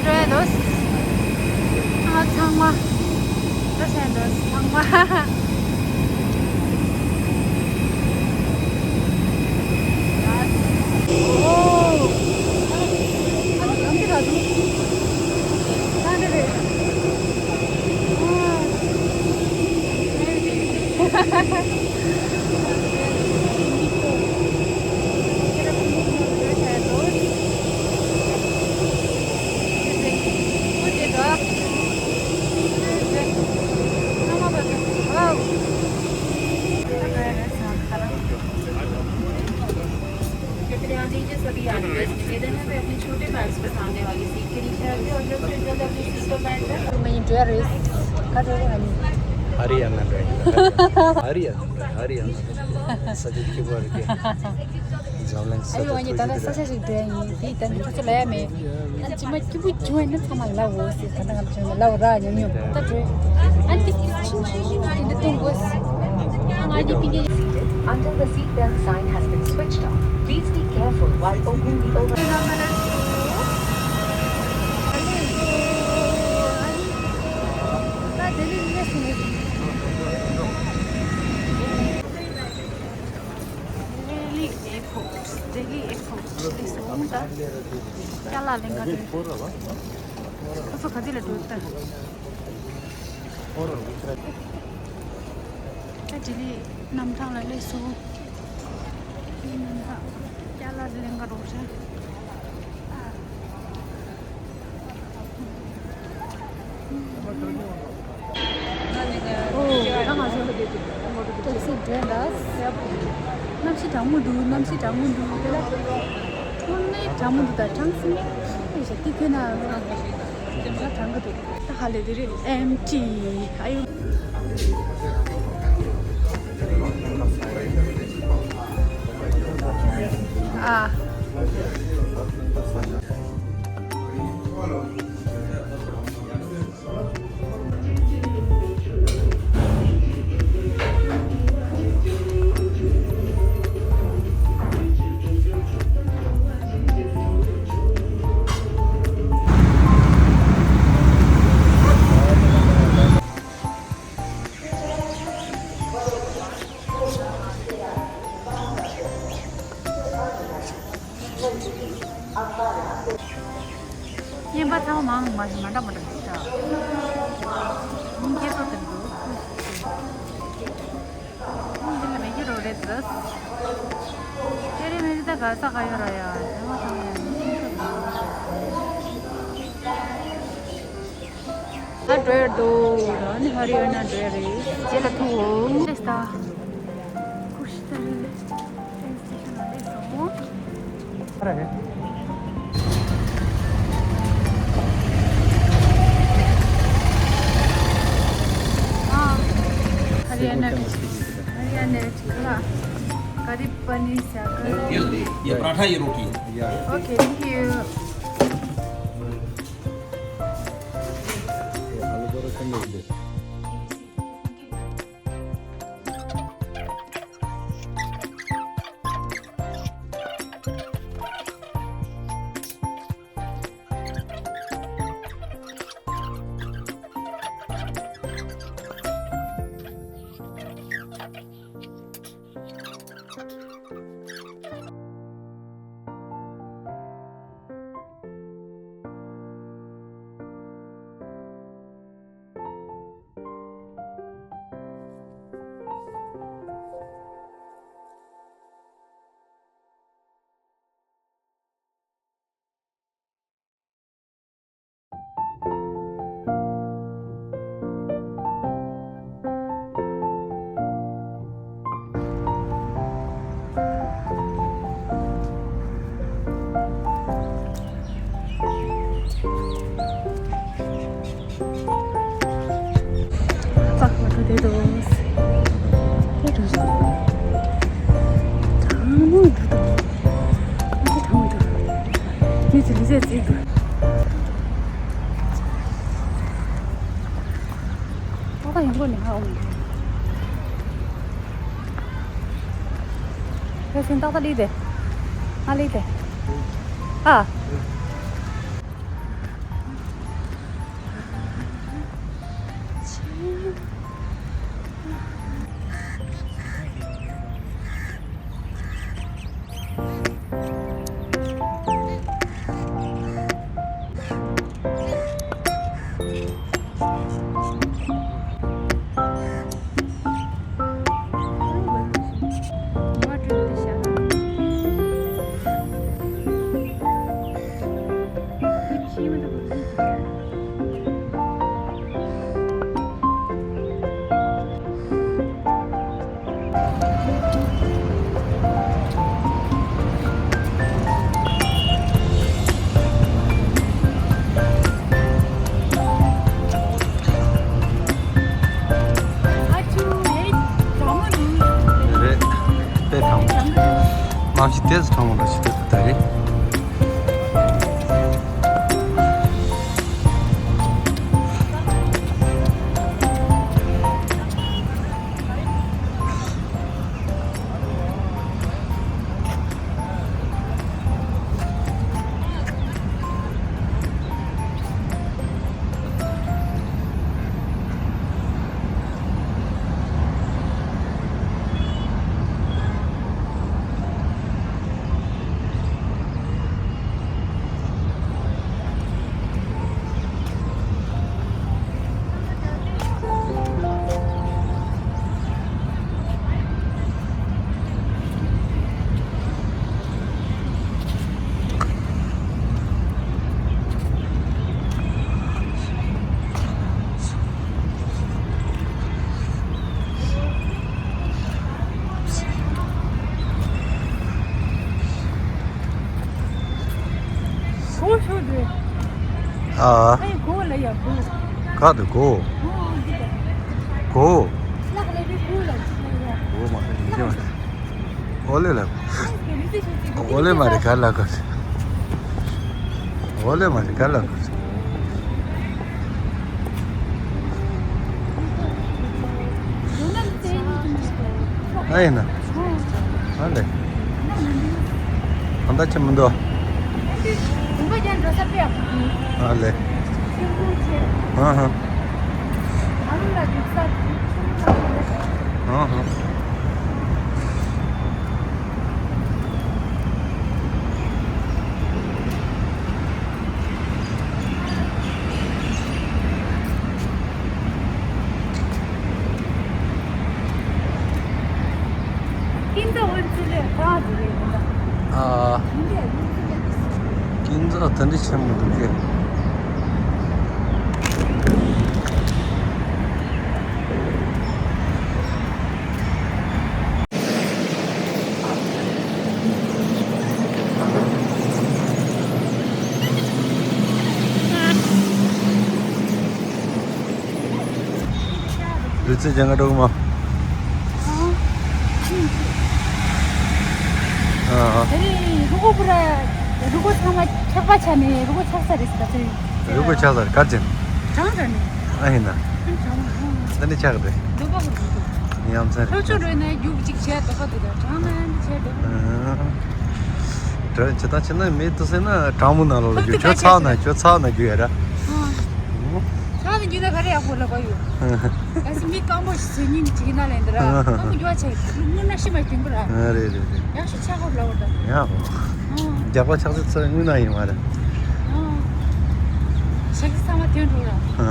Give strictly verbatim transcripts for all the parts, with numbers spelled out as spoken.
འགྲོ་ཡ་འདུག་ཨ་ཚང་མ། འགྲོ་ས་འདུག་ཚང་མ། ཨོ། ཨ་ལམ་དེ་ར་འདུག་ཨ་འདྲ་རེད། कृपया ध्यान दीजिए, सभी यात्रियों से निवेदन है वे अपने छोटे बैग्स को सामने वाली सीट के नीचे रखें और जल्द से जल्द अपनी सीट पर बैठ जाएं। हरियाणा बैठ हरियाणा हरियाणा सचिव की बोल के जमलन अरे वही दादा ससा जी दे ये भी तन तो चला है मैं चिमा की भी जो है ना सामान ला वो से खाना हम जो ला रहा है नहीं पता जो है अंत चिन चिन चिन चिन तो वो अंगाजी Pinge Until the seat belt sign has been switched off, please be careful while opening the over. Delhi airport, Delhi airport. This one, the Kala Venga. Kafa kadila dutta. ད་ལྡི་ལི་གནམ་ཐང་ལ་སླེབས་སོང་། གནམ་ཐང་ཅ་ལག་ལེན་ག་རོགས་བྱ། ཨོ། ད་ང་ཚོ་ཊེག་སི་འགྲོ་ཡ་ད། གནམ་གཤིས་གྲང་མོ་འདུག་གནམ་གཤིས་གྲང་མོ་འདུག་དེ་ལ་དངོས་གནས་གྲང་མོ་འདུག་ད་གྲང་སེ་ཡ་ཤ་ཏི་ཁོས་ན་ང་གྲང་གི་འདུག་ད་ཧ་ལས་དེ་རེད། ཨེམ་ཊི། ཨ་ཡོ། ཨ། རྔན་པ་ཚང་མ་མང་མ་མ་འདྲ་མ་འདྲ་འདུག་ད། སྐྱེ་སོ་དེར་འདུག་འདི་ལ་མེད་ཀྱི་རོ་རེད་ཟེར། དེ་རེད་མེད་ཀྱི་ད་ག་ས་ག་ཡོད་ར་ཡ། དེ་མ་ཚང་མ་ཡ། ད་འགྲོ་ཡ་འདུག་ད་ནི་ཧ་རི་ཡ་ན་འགྲོ་ཡ་རེད། རྗེས་ལ་ཐུག་འོང་། ལེས་ད། ཀུ་ཤི་ད་རེད་ལེ། ཏྲེན་སི་ཊེ་ཤན་ལ་སླེབས་སོང་། ཨ། ཧ་རི་ཡ་ན། ཧ་རི་ཡ་ན་ཁ་ལ། ཀ་རི་པ་ནི་ཤ་ཀ། ये, ये पराठा, ये रोटी। Okay, thank you. ये आलू बड़ा ठंडा हो गया। ཨ་ཁ་ཁ་དེ་དོ། དེ་དོ། གྲང་མོ་འདུག་དོ། ཨ་ཅེ་གྲང་མོ་འདུག་མི་ཚེ་ལི་ཟེ་ཙིག་འདུག་ཨ་ཁ་ཡོང་གོ་ནི་ཧ་འོང་། ཁྱོད་སེམས་ཏག་ཏག་ལི་དེ། ང་ལི་དེ། ཨ། རེད། དཔེ་དྲང་མོ། གནམ་གཤིས་དེ་ཙམ་གྲང་མོ་འདྲ་ཞིག་འདུག་ད་རེད། སོ་ཤོ་དེ། ཨ། ཨེ་གོ་ལ་ཡ་གོ། ག་དུ་གོ། ཨོ་འདི་ད། གོ། ལག་ལས་བི་གོ་ལ་ཡ། གོ་མ་ཁ་ཡིན་ཅི་མ། ཨོ་ལེ་ལ། ཨོ་ལེ་མ་རེ་ག་ལ་གོ། ཨོ་ལེ་མ་རེ་ག་ལ་གོ། ཨ་ཡིན་ན། ཨ་ལེ། ཨ་ད་ཆེ་མི་འདུག་ཨ་ལེ། ཨ་ཧ། ཨ་ཧ། ཨ། ཀིན་ཛ་དེ་འདྲ་ཆེན་པོ་འདུག་གས། ལུས་རྩལ་སྦྱང་ག་འགྲོ་གི་མ། ཨ། དེ་རིང་རུ་གུ་པུ་ར། རུ་གུ་ཚང་མ་ཁྱབ་པ་ཆ་ནས་རུ་གུ་ཚག་ཚ་རེད་ཟེར་ད། རུ་གུ་ཆགས་ཚར་གར་ཅན། གྲང་གྲང་ནས། ཨ་ཡིན་ན། ཨ་གྲང་ཨ། ད་ནི་ཆགས་རེད། འདོད་པ་གི་རུ་གུ། ཡང་ཚར་རེད། ལྷོ་ཕྱོགས་རོལ་ན་རྒྱུག་གཅིག་བྱས་འདོད་པ་འདུག་ད་གྲང་ན་འདི་བྱས་འདོད་པ། ཨ། དྲ་ཇི་ལྟར་བྱས་ན་མི་དུ་ཟེར་ན་གྲང་མོ་ནང་ལོགས་ལ་རྒྱུག་ཁྱོད་ཚགས་ན་ཁྱོད་ཚགས་ན་རྒྱུག་ཡ་ར། ཨ། ཚགས་ན་རྒྱུག་ན་ག་རེ་ཡག་པོ་ལབ་པ་ཡོད། ཨ་སི་མི་སྐམ་པོ་ཞིག་ཟེར་ཉིན་གཅིག་ན་ལེན་འདི་ར། ཨ་ཧ་ཧ། སྐམ་པོ་རྒྱུག་ཆེ་དངུལ་ན་ཤི་མ་སྐྱིན་པོ་ར། ཨ་རེད་རེད་རེད། ཡག་ཤོས་ཆག་གོ་ལབ་པ་ད། ཡག་གོ། ཨ། རྒྱག་པ་ཆག་ཚེ་ཚོ་དངུལ་ན་ཡིན་མ་རེད། ཨ། ཤག་གི་ཚང་མ་ཐོན་འགྲོ་ར། ཨ་ཧ།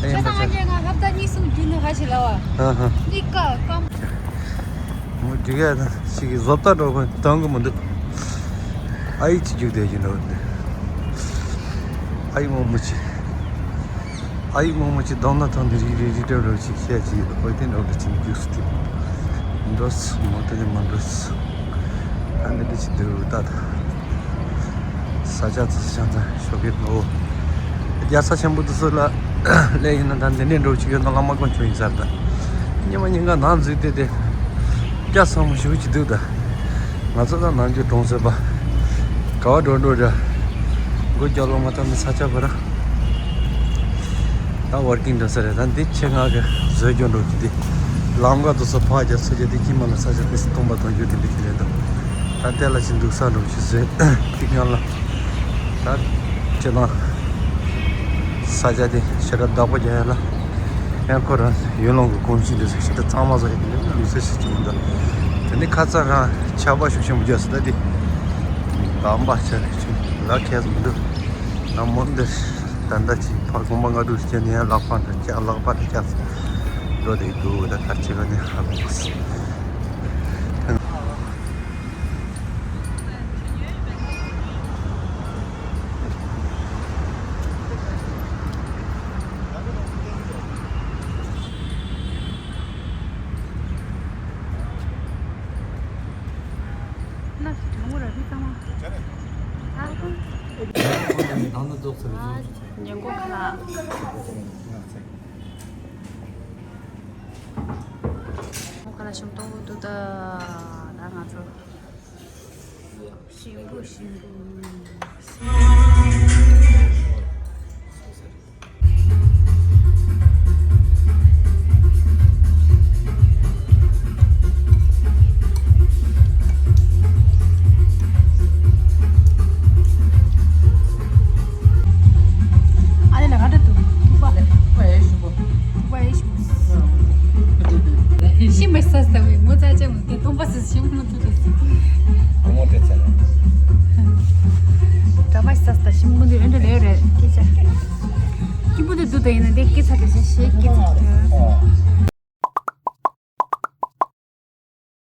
ཨེ་ཁྱོད་ཚང་མ་ཁྱེད་ང་ཧབ་ཏ་གཉིས་གསུམ་རྒྱུག་ནི་ཧ་ཆེ་ལ་བ། ཨ་ཧ། གཉིས་ཀ་སྐམ། མོ་འགྲིག་ཡ་ད་ཞིག་གི་བཟོ་ལྟ་འགྲོ་གི་འདང་གི་མི་འདུག་ཨ་ཡིག་ཅིག་རྒྱུག་བསྡད་ཀྱི་འགྲོ་འདི། ཨ་ཡིག་མང་མོ་ཅིག་ཨ་ཡིག་མང་མོ་ཅིག་གདོང་ན་ཐོན་འདི་རིག་རིག་རིག་འགྲོ་འགྲོ་ཅིག་བཤད་ཅིག་ཡོད། ཨོ་དེ་འགྲོ་འགྲོ་ཅིག་རྒྱུགས་སུ་ཐིམ། འགྲོ་སུ་མོ་དེ་ནི་མ་འགྲོ་སུ། ཨ་འདི་འདྲ་ཅིག་འདུག་ད་ད། ས་ཆ་ཙི་ཤང་ཚ་ཤོག་གི་ནོ། རྒྱལ་ས་ཆེན་པོ་དུ་སུ་ལ་ལས་ཡིན་ན་ད་འདི་ནས་འགྲོ་ཅིག་ཡོད་ན་བླ་མ་དཀོན་མཆོག་ཡིན་ས་རེད་ད། ཉི་མ་ཉིན་གང་ནང་འཛུལ་ཏེ་དེ། སྐྱ་ཚང་མ་ཞུ་གི་འདུག་ད། ང་ཚོ་ད་ནམ་རྒྱུན་གྲོང་གསེབ་པ། ག་བ་འགྲོ་འགྲོ་ར། མགོ་རྒྱབ་ལོག་མ་ཐག་ནི་ས་ཆ་བར། ད་ཝར་ཀིང་འགྲོ་ས་རེད། ད་འདི་ཆེད་མངགས་གི་བཟོས་རྒྱུ་འགྲོ་གི་འདི། ལམ་ཁ་དུ་སོ་ཕག་རྒྱབ་ཚུར་རྒྱབ་འདི་ཁྱིམ་མ་ལ་ས་ཆ་དེ་སྟོང་པ་ཐོན་རྒྱུ་དེ་འདི་ཁྱེད་རེད་དོ། ད་དེ་ལ་ཅི་འདུག་ས་འགྲོ་ཞིག་བཟོས་ཏིག་ང་ལ། ད་ཁྱེད་དང་ས་ཆ་དེ་ཞེ་དྲག་བདག་པོ་རྒྱག་ཡ་ལ། ཡང་ཁོ་རང་ཡུལ་ལུང་གི་གོམས་གཤིས་འདི་ཚོ་ཞེ་དྲག་གཙང་མ་བཟོ་ཡ་དེ་འདྲ་ལུགས་སྲོལ་ཞིག་ཅིག་མི་འདུག་དེ་ནི་ཁ་ཚ་རང་ཆར་པ་ཤུགས་ཆེན་པོ་རྒྱག་སྲིད་ད་དེ། དམ་པ་ཆ་རེ་ཆུ་ལ་ཁྱད་མི་འདུག་ད་མོ་འདིར་ད་ལྟ་ཅིག་ཕར་གོམ་པ་ལྔ་དྲུག་བྱས་ནས་ཡང་ལག་པ་འདྲ་བཅག་ལག་པ་འདྲ་བཅག་འགྲོ་བསྡད་འདུག་ད་གར་བྱེད་པ་ནི་ཧ་གོ་མ་སོང་། ད་ང་། ད་ང་། ཉེན་འགོག་ཁ་ལག་ཉེན་འགོག་ཁ་ལག་ཤོམ་གཏོང་གི་འདུག་ད་ད་ང་ཚོ། ཞིམ་པོ་ཞིམ་པོ། ཨ་ནི་ལ་ག་འདྲ་འདུག་ཐུག་པ། ཐུག་པ་ཡེ་ཞུ་གོ། ཐུག་པ་ཡེ་ཞུ། ཤི་མི་ས་ས་བའི་ངོ་ཚ་ཅན་མོ་དེ་སྟོང་པ་སི་ཤི་མོ་ཐུག་ཏུ་སི། ཨ་མོ་དེ་ཚ་རེད། ད་མ་ས་ས་ཤི་མོ་དེ་ཨེ་འདྲ་ལེ་རེད་སྐད་ཆ། སྐྱིད་པོ་དེ་འདུག་ད་ཡིན་ན་དེ་སྐད་ཆ་དེ་ཞེ་ཞེ་སྐད་ཆ་དེ།